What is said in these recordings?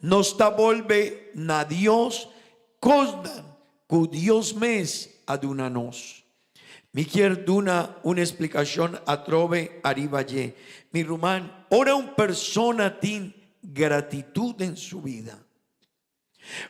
Nos ta bolbe na Dios kosnan ku Dios mes a duna nos. Mi kier duna un esplikashon atrobe ariba dje. Mi ruman, ora un persona tin gratitut den su bida,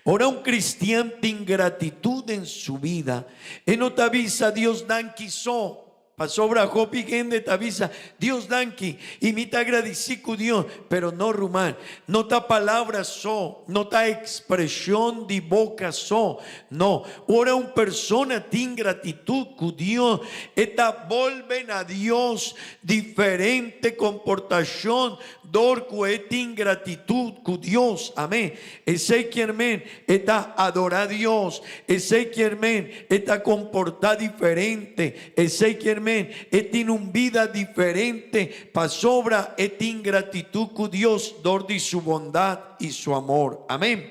ora un kristian tin gratitut den su bida, e no ta bisa Dios danki so. Pasobra hopi hende ta bisa, Dios danki, i mi ta gradisí ku Dios. Pero no, ruman, no ta palabra so, no ta ekspreshon di boka so. No, ora un persona tin gratitut ku Dios, e ta bolbe na Dios diferente komportashon dor ku e tin gratitut ku Dios. Amén. Esei kier men e ta adorá Dios. Esei kier men e ta komportá diferente. Esei kier men e tin un bida diferente pasobra e tin gratitut ku Dios dor di su bondat i su amor. Amén.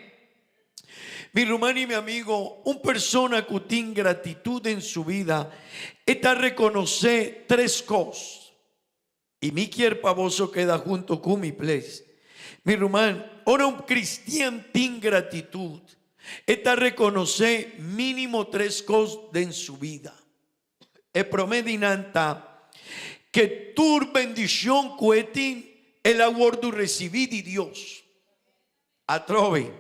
Mi ruman i mi amigo, un persona ku tin gratitut den su bida, e ta rekonosé tres kos. I mi kier pa boso keda hunto ku mi, please. Mi ruman, ora un kristian tin gratitut, e ta rekonosé mínimo tres kos den su bida. E promé di nan ta ke tur bendishon ku e tin, el a wòrdu risibí di Dios. Atrobe,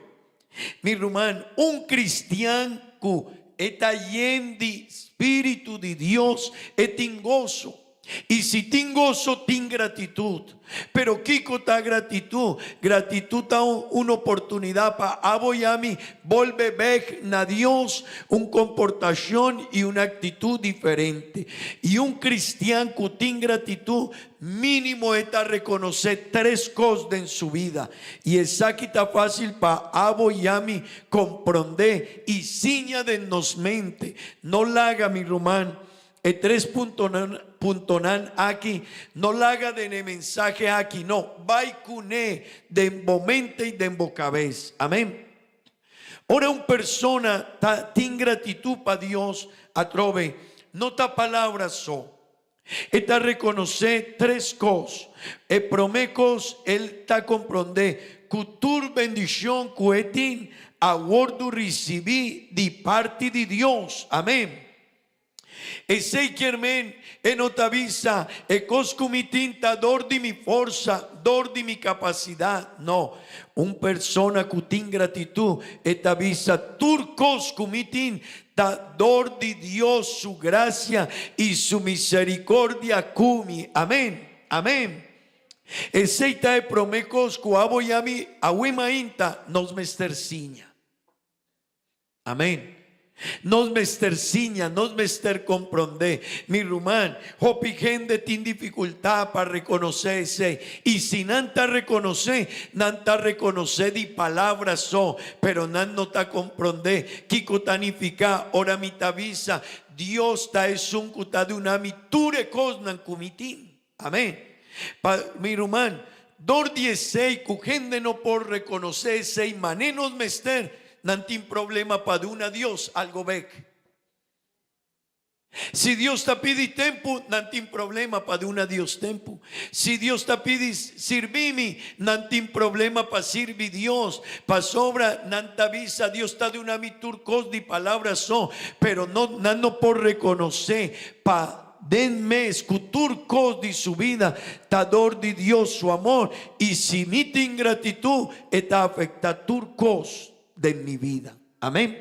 mi ruman, un kristian ku e ta yen di spiritu di Dios, e tin goso. I si tin goso, tin gratitut. Pero kiko ta gratitut? Gratitut ta un oportunidat pa abo i ami bolbe bek na Dios, un komportashon i un aktitut diferente. I un kristian ku tin gratitut Mínimo e ta rekonosé tres kos den su bida, i esaki ta fásil pa abo i ami komprondé i siña den nos mente. No laga, mi ruman, e tres puntonan puntonan aki, no laga den e mensahe aki, no, bai kuné den bo mente i den bo kabes. Amén. Ora un persona ta tin gratitut pa Dios, atrobe, no ta palabra so. E ta rekonosé tres kos. E promé kos, el ta komprondé ku tur bendishon ku e tin a wòrdu risibí di parti di Dios. Amén. Esei kier men e no ta bisa, E kos ku mi tin ta dor di mi forsa, dor di mi kapasidat. No. Un persona ku tin gratitut, e ta bisa, Tur kos ku mi tin Ta dor di Dios su gracia y su misericordia cu mi. Amen. Amen. Esey ta e prome cos cu abo y ami awe mainta nos mester siña. Amen. Nos mester siña, nos mester comprende. Mi ruman, hopi hende tin dificultad pa reconoce esey. Y si nan ta reconoce, nan ta reconoce di palabra so, pero nan no ta comprende Kiko ta nifiká ora mi ta bisa, Dios ta esun ku ta duna mi tur e kosnan ku mi tin? Amén. Pa mi ruman, dor di esei ku hende no por rekonosé esei mané nos mester, nan tin problema pa duna Dios algo bek. Si Dios ta pidi tempu, nan tin problema pa duna Dios tempu. Si Dios ta pidi sirbi mi, nan tin problema pa sirbi Dios. Pasobra nan ta bisa, Dios ta duna mi tur kos di palabra so, pero no, nan no por rekonosé pa den mes ku tur kos di su bida ta dor di Dios su amor, i si mi tin gratitut, e ta afektá tur kos den mi bida. Amén.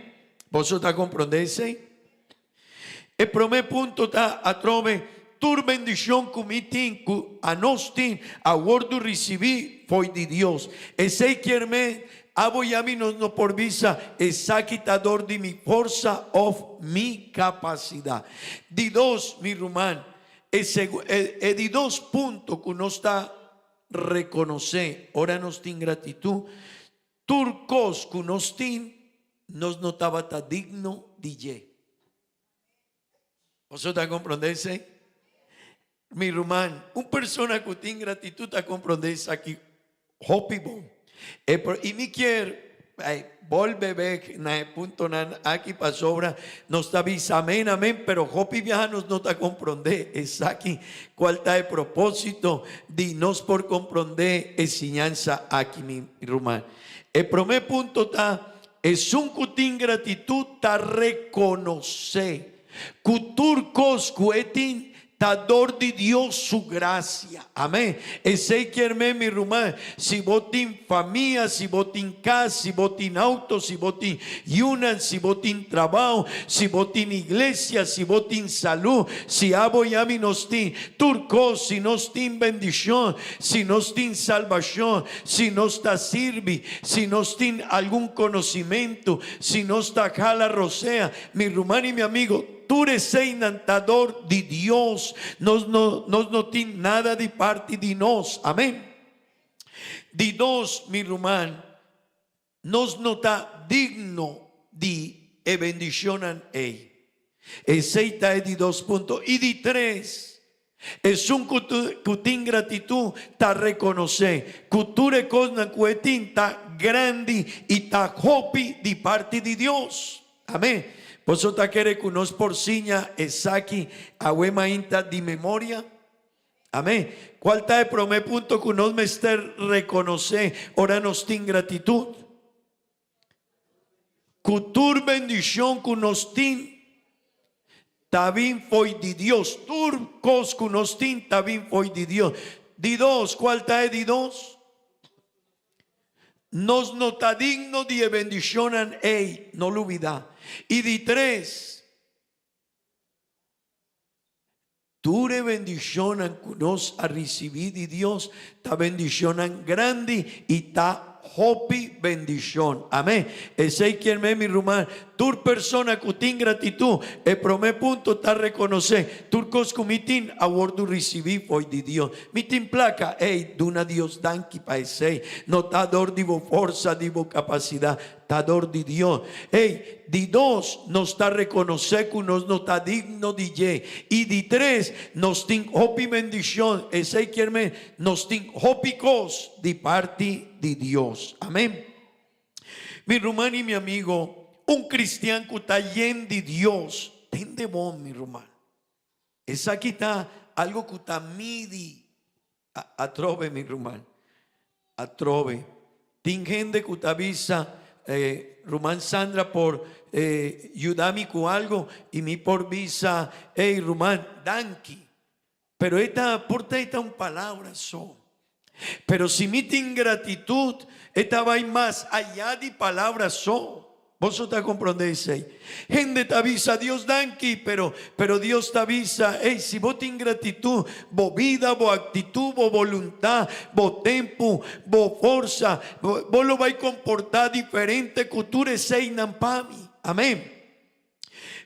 Boso ta komprondé esei? E promé punto ta atrobe tur bendishon ku mi tin, ku anos tin, a wòrdu risibí fo'i di Dios. Esei kier men, abo i ami nos no por bisa, Esaki ta dor di mi forsa òf mi kapasidat. Di dos, mi ruman, e e di dos punto ku nos ta rekonosé ora nos tin gratitut, Tur kos ku nos tin, nos no tabata digno di dje. Boso ta komprondé esei? Mi ruman, un persona ku tin gratitut ta komprondé esaki hopi bon. E por, i mi kier bolbe bek na e puntonan aki pasobra nos ta bisa amen, amen, pero hopi biaha nos no ta komprondé esaki, kual ta e propósito di nos por komprondé e siñansa aki, mi ruman. E promé punto ta, Esun ku tin gratitut ta rekonosé ku tur kos ku e tin ta dor di Dios su grasia. Amén. Esei kier men, mi ruman, si bo tin famia, si bo tin kas, si bo tin outo, si bo tin yunan, si bo tin trabou, si bo tin iglesia, si bo tin salú, si abo i ami nos tin tur kos, si nos tin bendishon, si nos tin salbashon, si nos ta sirbi, si nos tin algun konosimentu, si nos ta hala rosea, mi ruman i mi amigo, tur eseinan ta dor di Dios. Nos no, nos no tin nada di parti di nos. Amén. Di dos, mi ruman, nos no ta digno di e bendishonnan ei. Esei ta e di dos punto. I di tres, esun ku ku tin gratitut ta rekonosé ku tur e kosnan ku e tin ta grandi i ta hopi di parti di Dios. Amén. Boso ta kere ku nos por siña esaki awe mainta di memoria? Amén. Cual ta e promé punto cu nos mester reconoce ora nos tin gratitud? Cu tur bendicion cu nos tin ta bin fo'i di Dios. Tur cos cu nos tin ta bin fo'i di Dios. Di dos, cual ta e di dos? Nos no ta digno di e bendicionnan ey, no lubida. Y di tres, Tur e bendishonnan ku nos a risibí di Dios ta bendishonnan grandi i ta hopi bendishon. Amén. Esei kier men, mi ruman, tur persona ku tin gratitut, e promé punto ta rekonosé, Tur kos ku mi tin a wòrdu risibí fo'i di Dios. Mi tin plaka, ey, duna Dios danki pa esei. No ta dor di bo forsa, di bo kapasidat. Ta dor di Dios. Ey, di dos, nos ta rekonosé ku nos no ta digno di dje. I di tres, nos tin hopi bendishon, esei kier men, nos tin hopi kos di parti di Dios. Amen. Mi ruman i mi amigo, un kristian ku ta yen di Dios, tende bon, mi ruman. Esaki ta algo ku ta midi Atrobe, mi ruman, atrobe. Tin hende ku ta bisa, Ruman Sandra por yuda mi ku algo i mi por bisa, Ey, ruman, danki. Pero e ta, por ta e ta un palabra so. Pero si mi tin gratitut, e ta bai mas ayá di palabra so. Boso ta comprende esey? Hende ta bisa Dios danki, pero pero Dios ta bisa, ey, si bo tin gratitud, bo bida, bo actitud, bo voluntad, bo tempo, bo forsa, bo lo bay comporta diferente cu tur eseynan pa mi. Amen.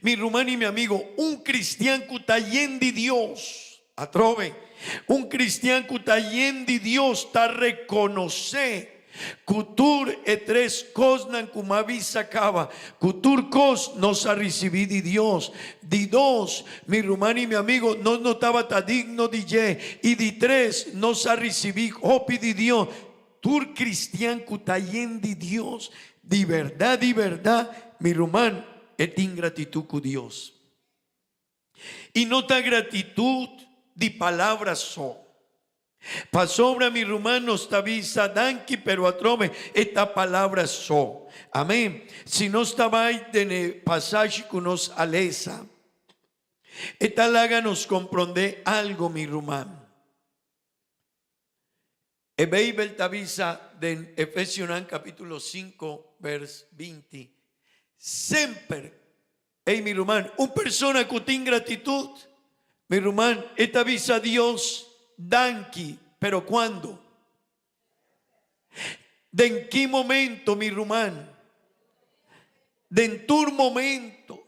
Mi ruman y mi amigo, un cristian cu ta yen di Dios, atrobe, un cristian cu ta yen di Dios ta reconoce cu tur e tres cosnan cu m'a bisa caba, cu tur cos nos a ricibi di Dios. Di dos, mi ruman y mi amigo, nos no tabata digno di dje. Y di tres, nos a ricibi hopi di Dios. Tur cristian cu ta yen di Dios, di berdad, di berdad, mi ruman, e tin gratitud cu Dios. I no ta gratitud di palabra so. Pasobra, mi ruman, nos ta bisa danki, pero atrobe e ta palabra so. Amen. Si nos ta bai den e pasashi cu nos a lesa, e ta laga nos comprende algo, mi ruman. E Beibel ta bisa den Efesionan capítulo 5 vers 20, Semper, ey mi ruman, un persona cu tin gratitud, mi ruman, e ta bisa Dios danki, pero cuando? Den ki momento, mi ruman? Den tur momento.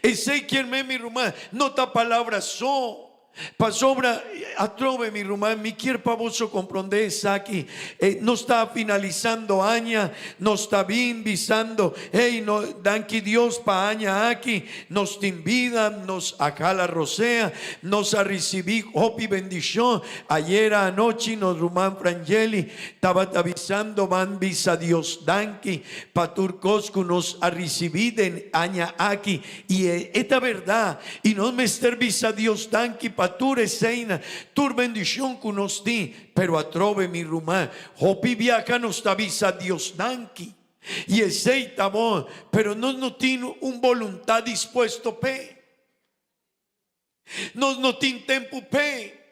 Esey kier men, mi ruman, no ta palabra so. Pasobra, atrobe, mi ruman, mi kier pa boso comprende esaki. E, nos ta finalizando aña, nos ta bin bisando, hey, no, danki Dios pa aña aki, nos tin bida, nos a jala rosea, nos a ricibi hopi bendicion. Ayera anochi nos ruman Frangeli tabata bisando, ban bisa Dios danki pa tur kos ku nos a risibí den aña aki. I e ta bèrdat, i nos mester bisa Dios danki pa tur eseinan, tur bendishon ku nos tin. Pero atrobe, mi ruman, hopi biaha nos ta bisa Dios danki. I esei ta bon, pero nos no tin un boluntat dispuesto p'e. Nos no tin tempu p'e.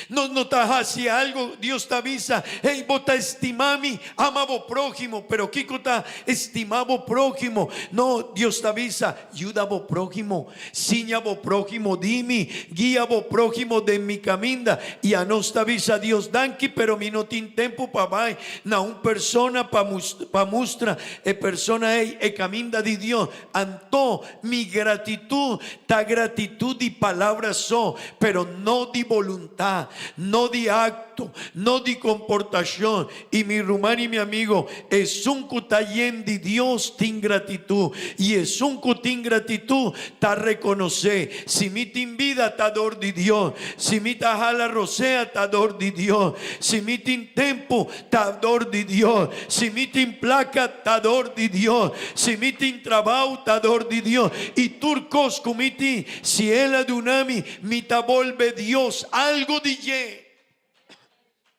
Nos no ta hasi algo, Dios ta bisa, Hey, bo ta estima mi, ama bo próhimo. Pero kiko ta estima bo próhimo? No, Dios ta bisa, yuda bo próhimo, siña bo próhimo di mi, guia bo próhimo den mi kaminda. I anos ta bisa Dios danki, pero mi no tin tempu pa bai na un persona pa pa mustra e persona ei e kaminda di Dios. Anto, mi gratitud ta gratitud di palabra so, pero no di boluntad, no di acto, no di comportacion. I mi ruman i mi amigo, esun cu ta yen di Dios tin gratitud, i esun cu tin gratitud ta reconoce, si mi tin bida ta dor di Dios, si mi ta hala rosea ta dor di Dios, si mi tin tempo ta dor di Dios, si mi tin placa ta dor di Dios, si mi tin trabao ta dor di Dios, y tur cos cu mi tin, si El a duna mi, mi ta bolbe Dios algo di dje.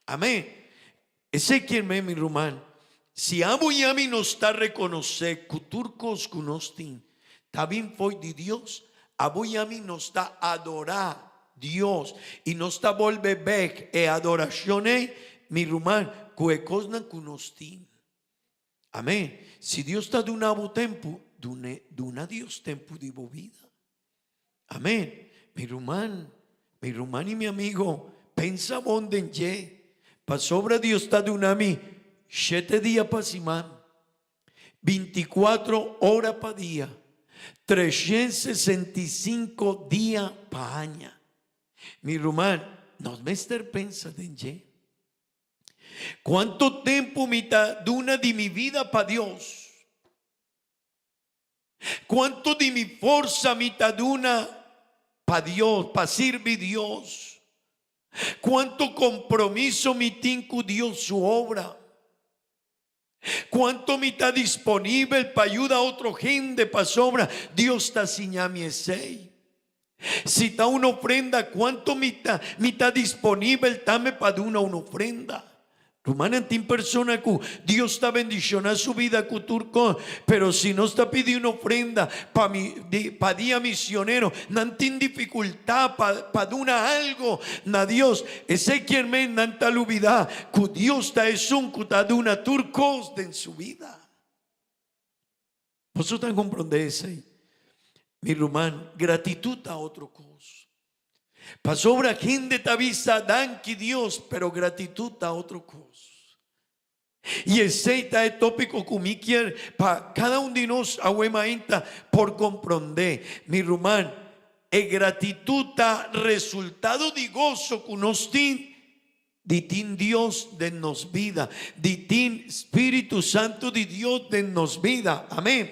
Amen. Esey kier men, mi ruman, si abo y ami nos ta reconoce cu tur cos cu nos tin ta bin fo'i di Dios, abo y ami nos ta adora Dios y nos ta bolbe bek e adoracion ey, mi ruman, cu e cosnan cu nos tin. Amen. Si Dios ta duna bo tempu, dune, duna Dios tempu di bo bida. Amen. Mi ruman, mi ruman y mi amigo, pensa bon den dje. Pasobra Dios ta duna mi shete dia pa siman, binticuatro ora pa dia, 365 dia pa aña. Mi ruman, nos mester pensa den dje. Cuanto tempu mi ta duna di mi vida pa Dios? Cuanto di mi forsa mi ta duna pa Dios, pa sirbi Dios? Cuanto compromiso mi tin cu Dios su obra? Cuanto mi ta disponibel pa yuda otro hende pasobra Dios ta siña mi esey? Si ta un ofrenda, cuanto mi ta mi ta disponibel tambe pa duna un ofrenda? Rumannan, tin persona cu Dios ta bendiciona su bida cu tur cos, pero si nos ta pidi un ofrenda pa mi di pa dia misionero, nan tin dificultad pa pa duna algo na Dios. Esey kier men nan ta lubida cu Dios ta esun cu ta duna tur cos den su bida. Boso ta comprende esey? Mi ruman, gratitud ta otro cos. Pasobra hende ta bisa danki Dios, pero gratitud ta otro cos. Y esey ta e topico cu mi kier pa cada un di nos awe mainta por comprende. Mi ruman, e gratitud ta resultado di goso cu nos tin di tin Dios den nos bida, di tin Spiritu Santu di Dios den nos bida. Amén.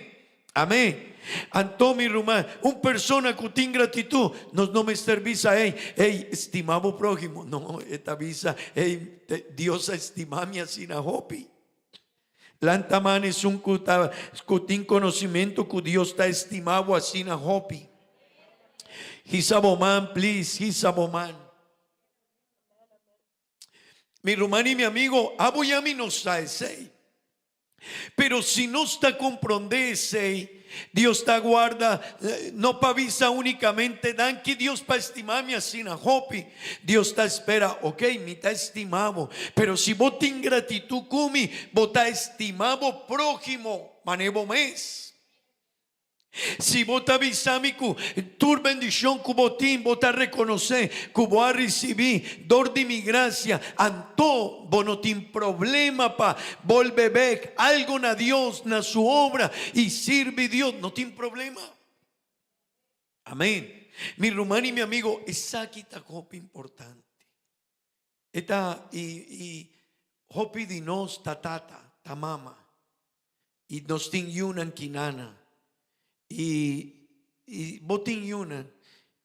Amén. Anto, mi ruman, un persona cu tin gratitud, nos no mester bisa, Hey, hey, stima bo próhimo. No, e ta bisa, Hey, Dios a stima mi asina hopi. Lanta man esun cu ta, cu tin conocimento cu Dios ta estima bo asina hopi. Hisa bo man, please, hisa bo man. Mi ruman i mi amigo, abo i ami no sa esei. Pero si nos ta komprondé esei, Dios ta guarda no pa bisa únikamente danki Dios pa estimá mi asina hopi. Dios ta spera, ok, mi ta estimá bo, pero si bo tin gratitut ku mi, bo ta estimá bo próhimo manera bo mes. Si bo ta bisa mi ku tur bendishon ku bo tin bo ta rekonosé ku bo a risibí dor di mi grasia, anto bo no tin problema pa bolbe bek algu na Dios, na su obra i sirbi Dios. No tin problema. Amén. Mi ruman i mi amigo, esaki ta hopi importante. E ta i i hopi di nos ta tata, ta mama. I nos tin yunan kinana. I i bo tin yunan.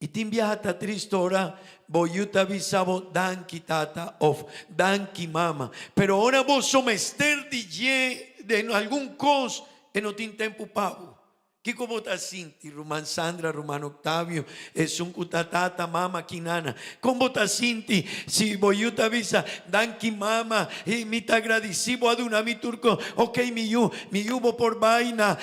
I tin biaha ta tristo ora bo yu ta bisa bo danki tata of danki mama. Pero ora boso mester di dje den algun kos e no tin tempu pa bo. Kiko bo ta sinti, ruman Sandra, ruman Octavio, esun ku ta tata, mama, ki nana? Kon bo ta sinti si bo yu ta bisa, Danki mama, i mi ta gradisí bo a duna mi tur kos. Oke mi yu, mi yu bo por bai na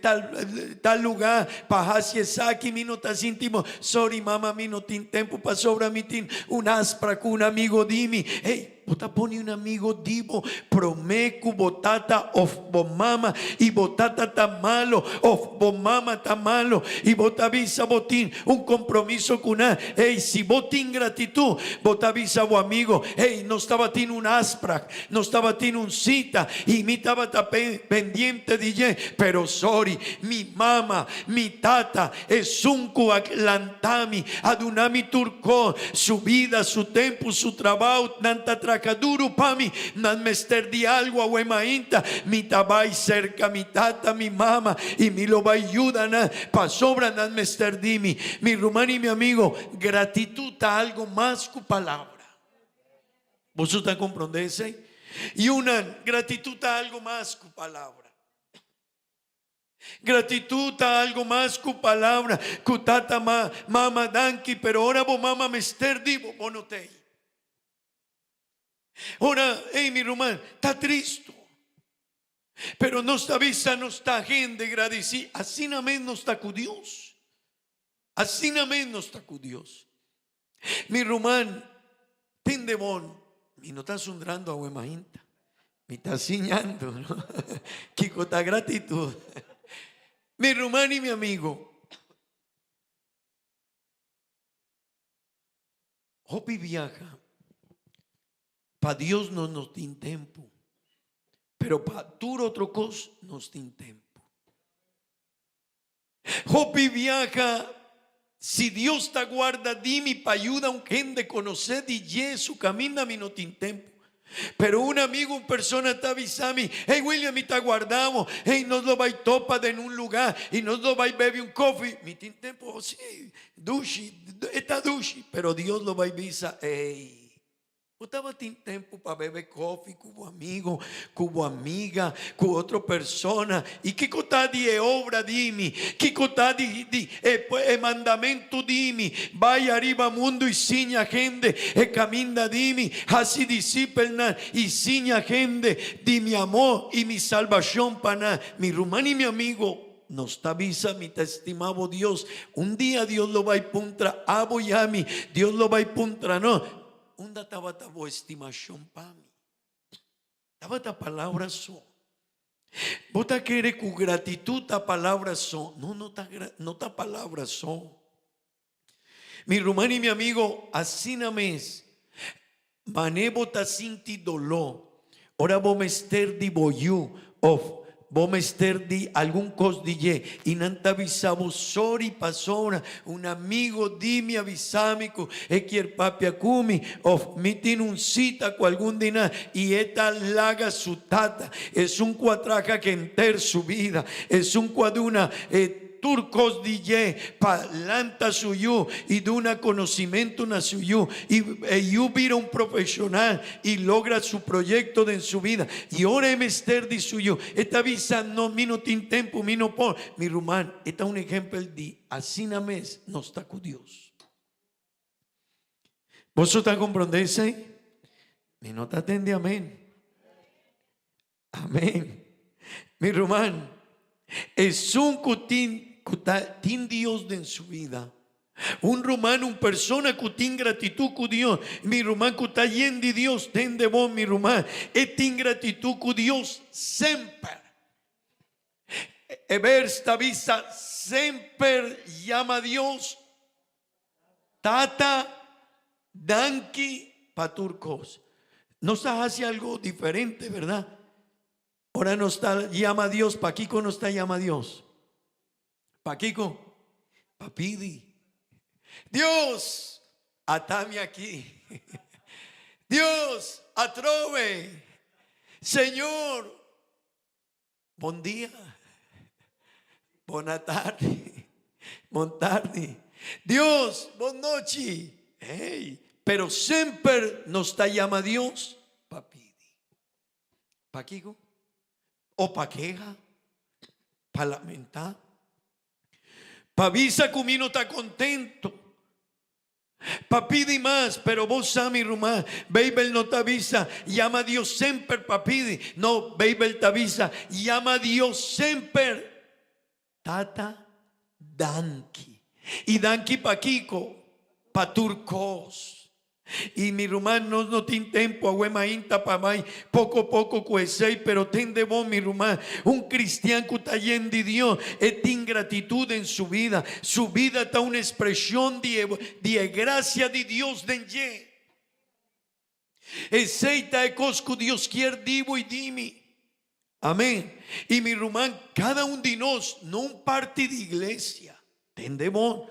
tal tal lugá pa hasi esaki, mi no ta sinti bo. Sorry mama, mi no tin tempu pasobra mi tin un aspra ku un amigo di mi. Hey! Bo ta pone un amigo di bo promé ku bo tata òf bo mama i bo tata ta malo òf bo mama ta malo i bo ta bisa bo tin un kompromiso ku nan. Ey, si bo tin gratitut, bo ta bisa bo amigo, Ey, nos tabatin un afsprak, nos tabatin un sita i mi tabata pendiente di dje, pero sorry, mi mama, mi tata, Esun ku a lanta mi, a duna mi tur kos, su bida, su tempu, su trabou, nan ta traha duru pa mi, nan mester di algu awe mainta, mi ta bai serka mi tata, mi mama, i mi lo bai yuda nan, pasobra nan mester di mi. Mi ruman i mi amigo, gratitut ta algu mas ku palabra. Boso ta komprondé esei? Yunan, gratitut ta algu mas ku palabra. Gratitud ta algo mas cu palabra cu tata ma mama danki pero ora bo mama mester di bo bo no tey. Ora ey mi ruman ta tristo pero nos ta bisa nos ta hende gradici asina mes nos ta cu Dios asina mes nos ta cu Dios. Mi ruman, tende bon, mi no ta zundrando awe mainta, mi ta siñando, no? Kiko ta gratitud. Mi ruman i mi amigo, hopi biaha pa Dios no nos tin tempu, pero pa tur otro kos nos tin tempu. Hopi biaha, si Dios ta guarda di mi pa yuda un hende konosé di dje su kaminda mi no tin tempu. Pero un amigo, un persona ta bisa mi, Hey William, mi ta guarda bo, hey nos lo bai topa den un lugá i nos lo bai bebe un kofi. Mi tin tempu, oh si, dushi, e ta dushi, pero Dios lo bai bisa, hey. Bo tabatin tempu pa bebe kofi ku bo amigo, ku bo amiga, ku otro persona. I kiko ta di e obra di mi? Kiko ta di di e e mandamentu di mi? Bai ariba mundu i siña hende e kaminda di mi, hasi disipelnan i siña hende di mi amor i mi salbashon pa nan. Mi ruman i mi amigo, nos ta bisa, mi ta estima bo Dios. Un dia Dios lo bai puntra abo i ami, Dios lo bai puntra nos. Unda tabata bo estimashon pa mi? Tabata palabra so. Bo ta kere ku gratitut ta palabra so? No, no ta, no ta palabra so. Mi ruman i mi amigo, asina mes, mane bo ta sinti doló Ora bo mester di bo yu of bo mester di algun kos di dje i nan ta bisa bo sori pasobra un amigo di mi a bisa mi ku e kier papia ku mi of mi tin un sita ku algun di nan i e ta laga su tata esun ku a traha henter su bida esun ku a duna e Tur kos di dje pa lanta su yu i duna konosimentu na su yu i e yu bira un profeshonal i logra su proyekto den su bida. I ora e mester di su yu, e ta bisa, No, mi no tin tempu, mi no por. Mi ruman, e ta un ehempel di asina mes nos ta ku Dios. Boso ta komprondé esei? Mi no ta tende amen. Amen. Mi ruman, esun ku tin ku ta tin Dios den su bida, un ruman, un persona ku tin gratitud ku Dios, mi ruman ku ta yen di Dios, tende bon mi ruman, e tin gratitud ku Dios semper. E vers ta bisa semper yama Dios Tata, danki pa tur kos. Nos ta hasi algo diferente, berdad? Ora nos ta yama Dios, pakiko nos ta yama Dios? Pakiko? Pa pidi. Dios, atami aki. Dios, atrobe. Señor, Bon dia, bona tardi, bon tardi. Dios, bon nochi. Hey, pero semper nos ta yama Dios pa pidi. Pakiko? O pa keha? Pa lamenta? Pa bisa ku mi no ta kontentu. Pa pidi mas, pero bo sa mi ruman, Beibel no ta bisa yama Dios semper pa pidi. No, Beibel ta bisa yama Dios semper Tata danki. I danki pakiko? Pa tur kos. I mi ruman nos no tin tempu awe mainta pa bai poko poko ku esei pero tende bon mi ruman un kristian ku ta yen di Dios e tin gratitud den su bida su bida ta un ekspreshon di e di e grasia di Dios den dje esei ta e kos ku Dios kier di bo i di mi amen i mi ruman kada un di nos no un parti di iglesia. Tende bon,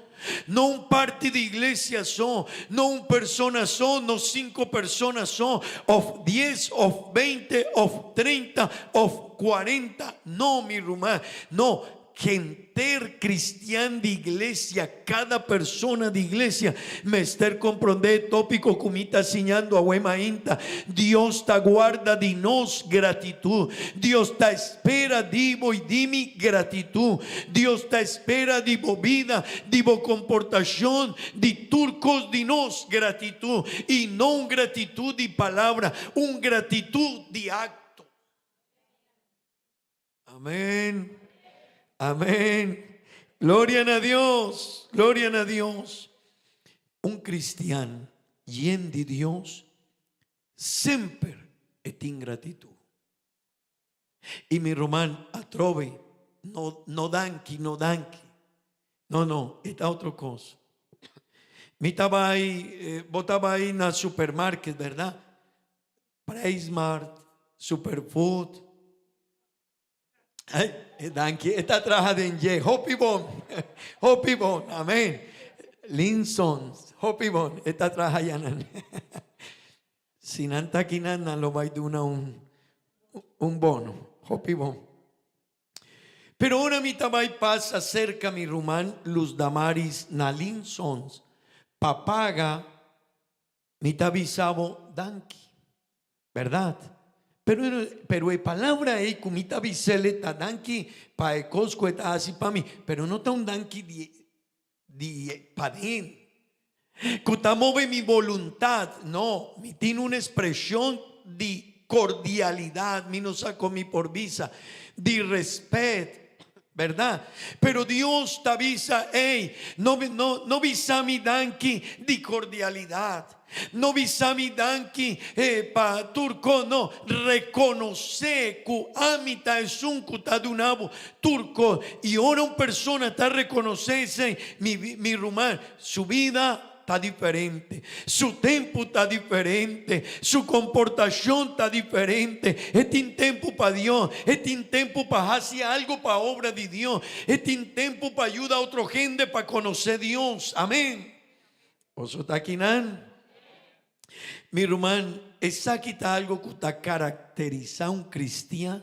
no un parti di iglesia so, no un persona so, no cinco persona so, of dies, of beinti, of treinta, of cuarenta, no mi ruman, no, henter cristian di iglesia, cada persona di iglesia mester comprende e topico cu mi ta siñando awe mainta, Dios ta guarda di nos gratitud, Dios ta Spera di bo i di mi gratitud. Dios ta spera di bo bida, di bo komportashon, di tur kos di nos gratitud. I no un gratitud di palabra, un gratitud di akto. Amen. Amen. Gloria na Dios. Gloria na Dios. Un cristian yen di Dios semper e tin gratitud. I mi ruman atrobe, no, no danki, no danki. No, no, e ta otro kos. Mi ta bai, bo ta bai na supermarket, bèrdat? Prijsmart, Superfood. Ay, e danki, e ta traha den dje. Hopi bon, hopi bon, amen. Linsons, hopi bon, e ta traha yanan. Si nan ta akinan nan lo bai duna un un bono. Hopi bon. Pero ora mi ta bai pasa serka mi ruman Luz Damaris na Linsons pa paga, mi ta bisa bo danki. Bèrdat? Pero pero e palabra ei ku mi ta bis'el ta danki pa e kos ku e ta hasi pa mi, pero no ta un danki di Di paden. Ku ta move mi boluntat. No, mi tin un ekspreshon di kordialidat, mi no sa kon mi por bisa, di rèspèt, bèrdat? Pero Dios ta bisa, Ey, no, no, no bisa mi danki di kordialidat. No bisa mi danki pa tur kos, no, rekonosé ku ami ta esun ku ta duna bo tur kos. I ora un persona ta rekonosé esei, mi, mi ruman, su bida ta diferente, su tempu ta diferente, su komportashon ta diferente. E tin tempu pa Dios, e tin tempu pa hasi algu pa obra di Dios, e tin tempu pa yuda otro hende pa konosé Dios. Amén. Boso ta akinan? Mi ruman, esaki ta algo ku ta karakterisá un kristian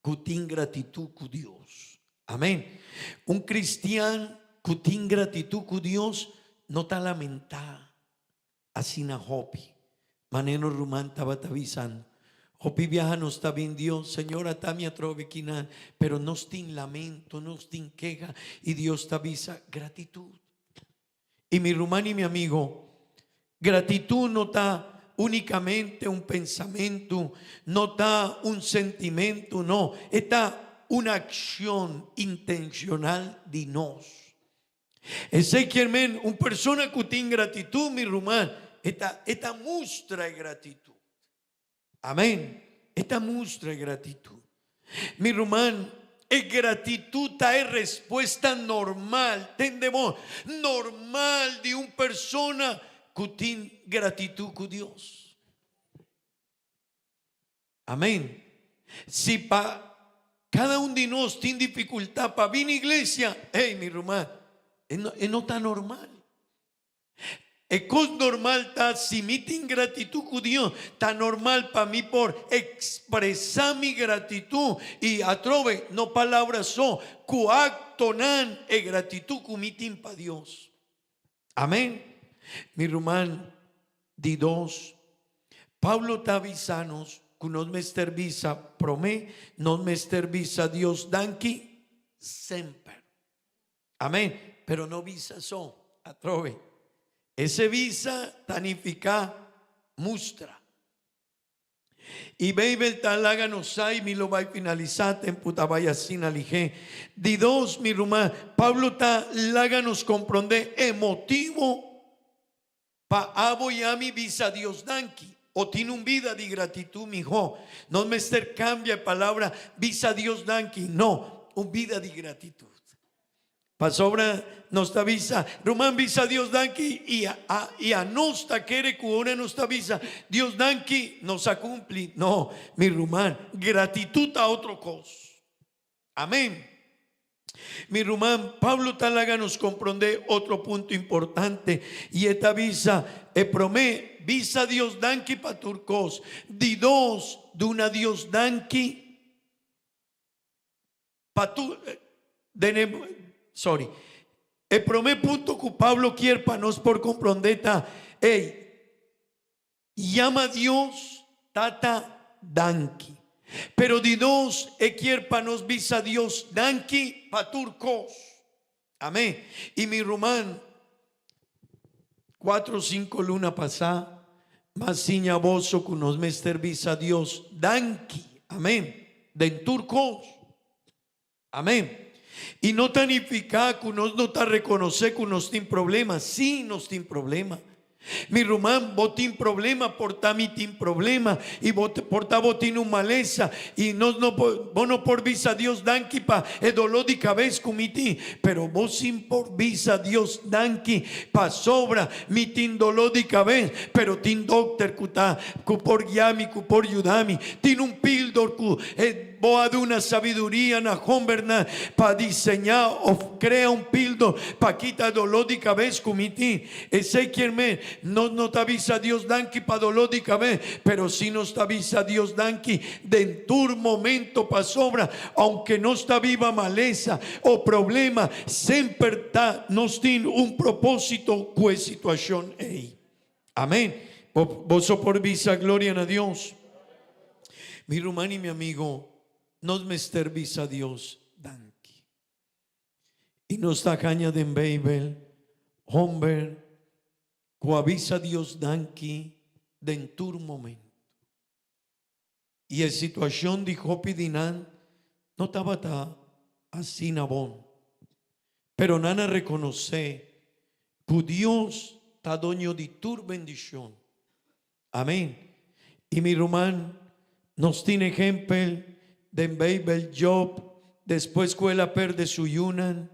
ku tin gratitut ku Dios. Amén. Un kristian ku tin gratitut ku Dios no ta lamentá asina hopi. Manera nos ruman tabata bisando, hopi biaha nos ta bin Dios, Señor ata mi atrobe kinan, pero nos tin lamento, nos tin keha i Dios ta bisa gratitut. I mi ruman i mi amigo, gratitud no ta únikamente un pensamentu, no ta un sentimentu, no, e ta un akshon intenshonal di nos. Esei kier men un persona ku tin gratitud, mi ruman, e ta e ta mustra e gratitud. Amen. E ta mustra e gratitud. Mi ruman, e gratitud ta e respuesta normal, tende bon, normal di un persona ku tin gratitud ku Dios. Amen. Si pa kada un di nos tin difikultat pa bini iglesia, hey, mi ruman, e no ta normal. E kos normal ta si mi tin gratitud ku Dios, ta normal pa mi por ekspresá mi gratitud i atrobe, no palabra so, ku aktonan e gratitud ku mi tin pa Dios. Amen. Mi ruman di dos, Pablo ta avisa nos ku nos mester bisa promé, nos mester bisa Dios danki semper. Amén. Pero no bisa so, atrobe. Ese bisa ta nifiká mustra. I Beibel ta laga nos sa i mi lo bai finalisá, tempu ta bai asina lihé. Di dos, mi ruman, Pablo ta laga nos komprondé e motibu pa abo i ami bisa Dios danki o tin un bida di gratitut mihó. Nos mester kambia e palabra bisa Dios danki, no, un bida di gratitut. Pasobra nos ta bisa, Ruman bisa Dios danki i a i a nos ta kere ku ora nos ta bisa Dios danki nos a kumpli. No, mi ruman, gratitut ta otro kos. Amen. Mi ruman, Pablo ta laga nos komprondé otro punto importante i e ta bisa, E promé, bisa Dios danki pa tur kos. Di dos, duna Dios danki Pa tur den e sorry. E prome punto ku Pablo kier pa nos por komprondé ta, ey, yama Dios Tata danki. Pero di nos e kier pa nos bisa Dios danki pa tur kos. Amén. I mi ruman, cuatro o cinco luna pasá, m'a siña boso ku nos mester bisa Dios danki. Amén. Den tur kos. Amén. I no ta nifiká ku nos no ta rekonosé ku nos tin problema. Sí, nos tin problema. Mi ruman, bo tin problema, por ta mi tin problema, y bo por ta bo tin un malesa, y nos no por, bo no por bisa Dios danki pa e doló di cabes cu mi tin, pero bo sin por bisa Dios danki pasobra mi tin doló di cabes, pero tin dokter cu ta, cu por guia mi, cu por yuda mi, tin un pildor cu e. Bo a duna sabiduria na hombernan pa diseñá òf krea un pildo pa kita doló di kabes ku mi tin. Esei kier men, nos no ta bisa Dios danki pa doló di kabes, pero sí nos ta bisa Dios danki den tur momento pasobra ounke nos ta biba malesa o problema, semper ta nos tin un propósito ku e situashon ei. Amén. Boso por bisa gloria na Dios. Mi ruman y mi amigo, nos mester bisa Dios danki. Y nos ta haña den Beibel homber cu a bisa Dios danki den tur momento. Y e situacion di hopi di nan no tabata asina bon. Pero nan a reconoce cu Dios ta doño di tur bendicion. Amen. Y mi ruman, nos tin ehempel den Beibel, Job, despues cu el a perde su yunan,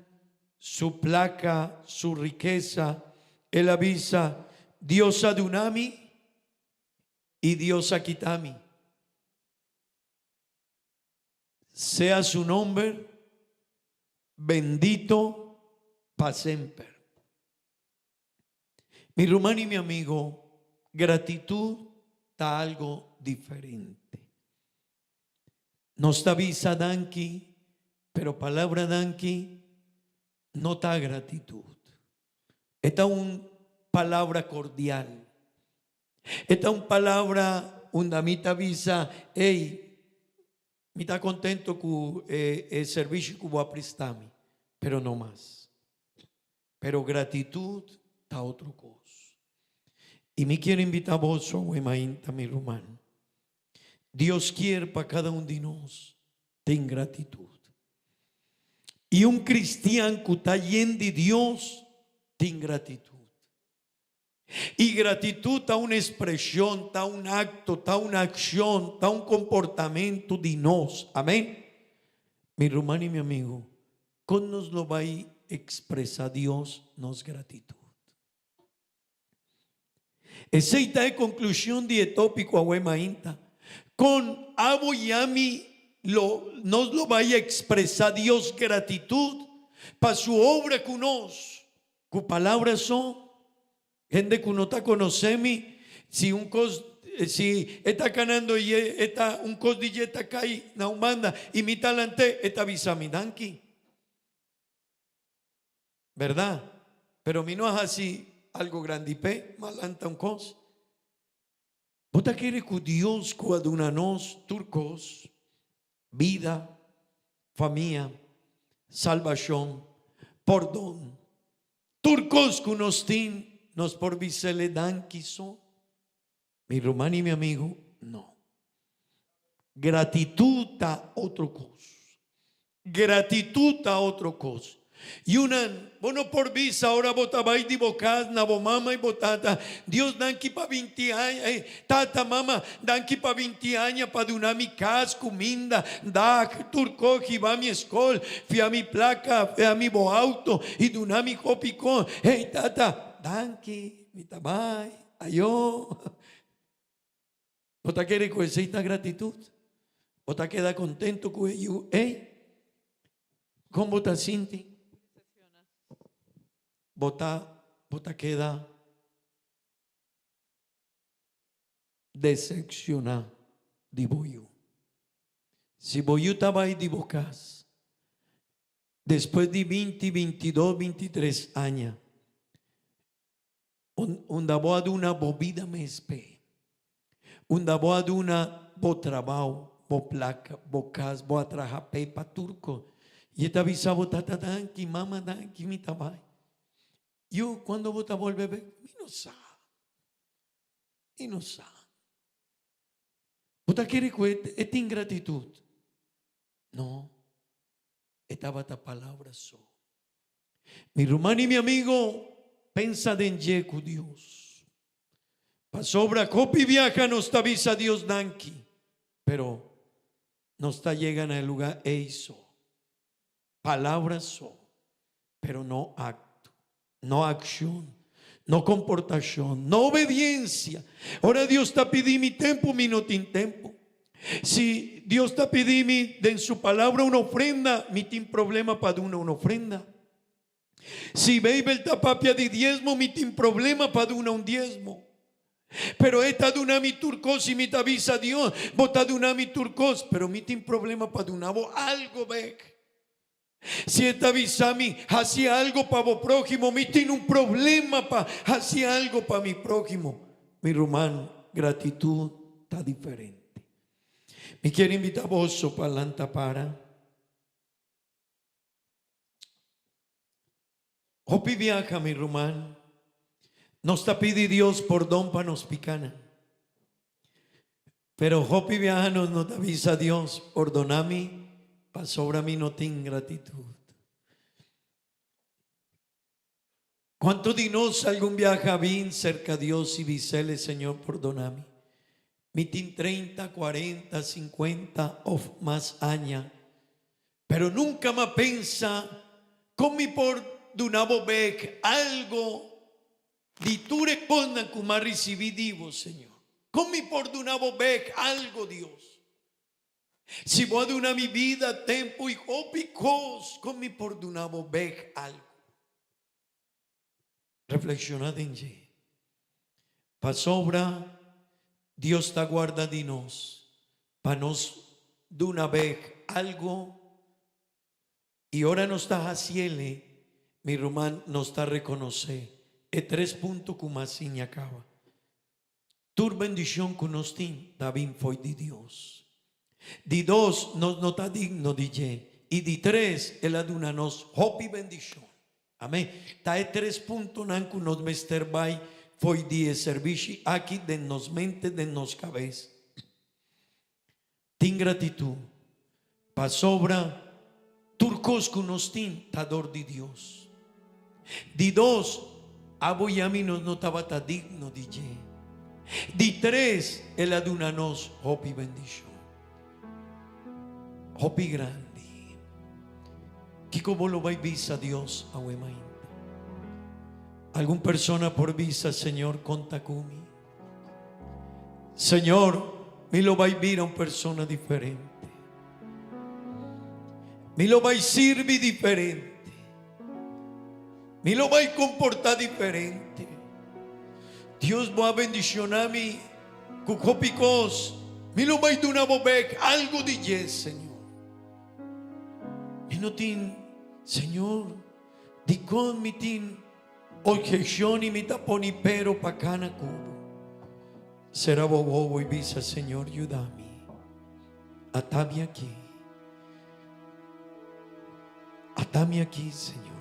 su placa, su rikesa, el a bisa, Dios a duna mi y Dios a kita mi. Sea su nomber bendito pa semper. Mi ruman y mi amigo, gratitud ta algo diferente. Nos ta bisa danki, pero palabra danki no ta gratitud. E ta un palabra cordial. E ta un palabra unda mi ta bisa, Ey, mi ta contento cu e e servicio cu bo a presta mi, pero no mas. Pero gratitud ta otro cos. Y mi kier invita boso awe mainta, mi ruman. Dios kier pa cada un di nos tin gratitud. Y un cristian cu ta yen di Dios tin gratitud. Y gratitud ta un expresion, ta un acto, ta un accion, ta un comportamento di nos. Amen. Mi ruman y mi amigo, con nos lo bay expresa Dios nos gratitud? Esey ta e conclusion di e topico awe mainta. Con abo y ami lo nos lo bay expresa Dios gratitud pa su obra cu nos? Ku palabra so, hende ku no ta konosé mi, si un kos, si e ta kanando i e ta, un kos di dje ta kai na un banda i mi ta lant'é, e ta bisa mi danki. Bèrdat? Pero mi no a hasi algu grandi p'e, m'a lanta un kos. Bo ta kere ku Dios ku a duna nos tur kos, bida, famia, salbashon, Pordon. Tur kos ku nos tin, nos por bis'ele danki so? Mi ruman i mi amigu, no. Gratitut ta otro kos. Gratitut ta otro kos. Yunan, bo no por bisa ora bo ta bai di bo kas na bo mama i bo tata, Dios danki pa binti aña, eh, tata, mama, danki pa binti aña pa duna mi kas, kuminda, dak, tur kos, hiba mi eskol, fia mi plaka, fia mi bo auto i duna mi hopi kos. Hey, tata, danki, mi ta bai. Ayo. Bo ta kere ku esei ta gratitut? Bo ta keda kontentu ku e yu ei? Kon bo ta sinti? Bo ta bo ta keda decepcioná di bo yu. Si bo yu ta bai di bo kas despues di binti, bintidos, bintitres aña, Unda bo a duna bo bida mes p'e. Unda bo a duna bo trabao, bo placa, bo cas, bo a traha p'e pa tur cos. Y e ta bisa bo, Tata danki, mama danki, mi ta bai. Yu, cuando bo ta bolbe bek? Mi no sa. Mi no sa. Bo ta kere cu e tin gratitud? No. E tabata palabra so. Mi ruman i mi amigo, pensa den dje ku Dios. Pasobra hopi biaha nos ta bisa Dios danki, pero nos ta yega na e luga ei so. Palabra so, pero no acto, no accion, no comportacion, no obediencia. Ora Dios ta pidi mi tempo, mi no tin tempo. Si Dios ta pidi mi den su palabra un ofrenda, mi tin problema pa duna un ofrenda. Si Beibel ta papia di diesmo, mi tin problema pa duna un diesmo. Pero e ta duna mi tur kos i mi ta bisa Dios, bo ta duna mi tur kos, pero mi tin problema pa duna bo algo bek. Si e ta bisa mi, hasi algo pa bo próhimo, mi tin un problema pa hasi algo pa mi próhimo. Mi ruman, gratitud ta diferente. Mi kier invita boso pa lanta para. Hopi biaha, mi ruman, nos ta pidi Dios pordon pa nos picanan. Pero hopi biaha nos no ta bisa Dios, Pordona mi pasobra mi no tin gratitud. Cuanto di nos algun biaha a bin cerca Dios y bisele, Señor, pordona mi. Mi tin treinta, cuarenta, cincuenta of mas aña, pero nunca m'a pensa con mi por duna bo bek algo Di tur e kosnan ku m'a risibí di bo, Señor. Kon mi por duna bo bèk algo, Dios? Si bo a duna mi bida, tempu i hopi kos, kon mi por duna bo bèk algo? Reflekshoná den dje. Pasobra Dios ta guarda di nos pa nos duna bèk algo. I ora nos ta hasiele, mi ruman, nos ta rekonosé e tres punto ku mas siña kaba. Tur bendishon ku nos tin ta bin fo'i di Dios. Di dos, nos no ta digno di dje. I di tres, el a duna nos hopi bendishon. Amen. Ta e tres puntonan ku nos mester bai fo'i di e servishi aki den nos mente, den nos kabes. Tin gratitud pasobra tur kos ku nos tin ta dor di Dios. Di dos, abo i ami nos no tabata digno di dje. Di tres, el a duna nos hopi bendishon. Hopi grandi. Kiko bo lo bai bisa Dios awe mainta? Algun persona por bisa, Señor, konta ku mi. Señor, mi lo bai bira un persona diferente. Mi lo bai sirbi diferente. Mi lo bai comporta diferente. Dios bo a bendiciona mi cu hopi cos. Mi lo bai duna bo bek algo di dje, Señor. Mi no tin, Señor, dicon mi tin Objeción y mi ta poni pero pa cana cu bo. Cera bo wowo y bisa, Señor, yuda mi. Ata mi aki. Ata mi aki, Señor.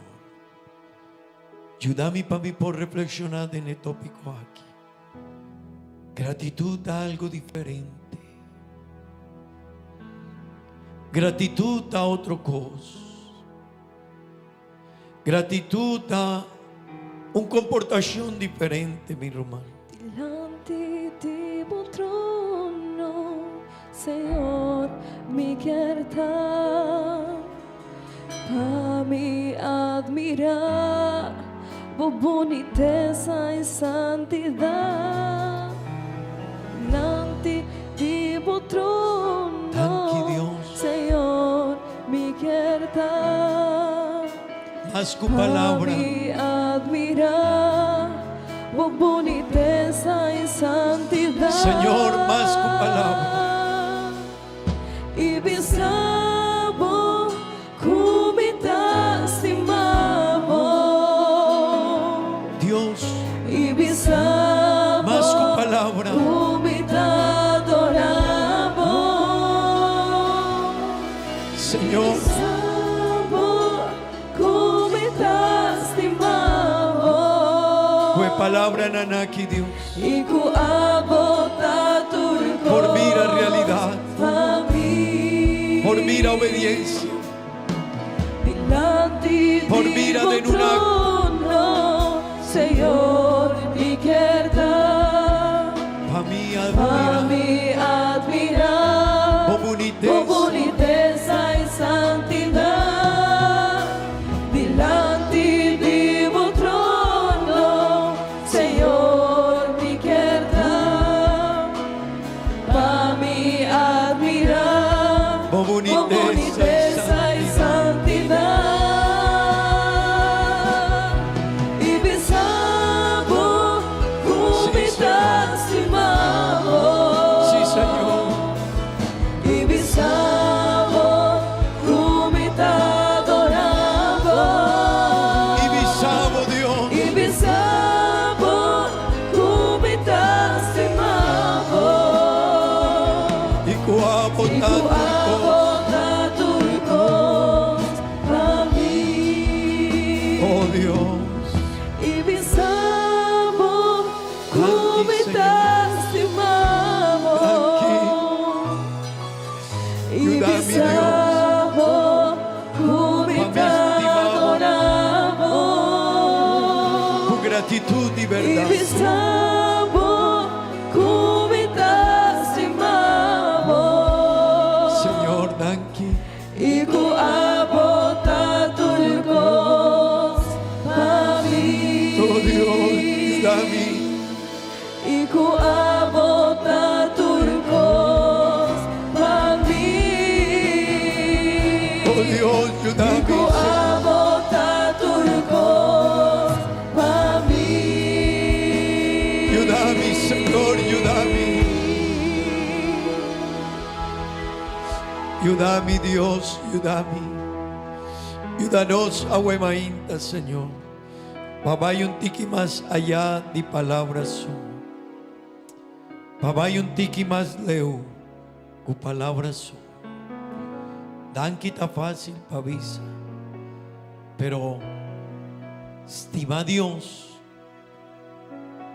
Yuda mi pa mi por reflekshoná den e tópiko aki. Gratitut ta algu diferente. Gratitut ta otro kos. Gratitut ta un komportashon diferente, mi ruman. Dilanti di bo trono, Señor, mi kier ta. Pa mi admirá bo bunitesa i santidat. Dilanti di bo trono, Danki, Dios. Señor, mi kier ta. Mas ku Pa palabra. mi admirá bo bunitesa i santidat. Señor, mas ku palabra. I bisa bo ku mi ta stima bo. Dios. I bisa bo. Mas ku palabra. Ku mi ta adora bo. Señor. I bisa bo ku mi ta stima bo. Ku e palabranan aki, Dios. I ku abo ta tur kos. Por bira realidat. Pa mi. Por bira obediencia. Dilanti Por di bira bo den un acto. trono, Señor, mi kier ta. Pa mi Pa admira. mi admira. Bo Bo bunitesa. bunitesa i santidat. Dilanti di bo trono, Señor, mi kier ta. Pa mi admira. Bo bunitesa Bo i bunitesa i santidat. I bisa bo ku Sí, mi ta Señor. stima bo. Sí, Señor. I bisa bo ku mi ta adora bo. I bisa bo, Dios. I bisa bo ku mi ta stima bo. I ku abo I ta ku tur kos. abo ta tur kos pa mi. Oh Dios. I bisa bo ku Danki, mi ta stima bo. Danki. I Yuda mi, bisa Dios. bo ku mi Pa mi ta stima bo. adora bo. Ku gratitut di I berdat. bisa bo ku mi ta stima bo. Señor, danki. I ku abo ta tur kos pa mi. Oh Dios, yuda mi. I ku abo ta tur kos pa mi. Oh Dios, yuda I mi. ku abo ta tur kos pa mi. Yuda mi, Señor, yuda mi. Yuda mi, Dios, yuda mi. Yuda nos awe mainta, Señor. Pa bai un tiki mas ayá di palabra so. Pa bai un tiki mas leu ku palabra so. Danki ta fásil pa bisa. Pero stima Dios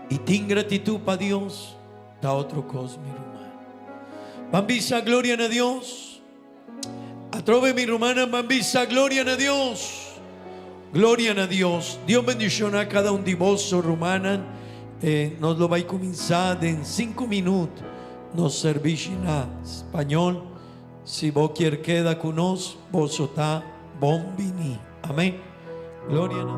i tin gratitut pa Dios ta otro kos, mi ruman. Ban bisa gloria na Dios. Atrobe mi rumannan ban bisa gloria na Dios. Gloria na Dios. Dios bendishoná kada un di boso rumannan. Eh, nos lo bai kuminsá den sinku minüt nos servisio na spañol. Si bo kier keda ku nos, boso ta bon biní. Amèn. Gloria na.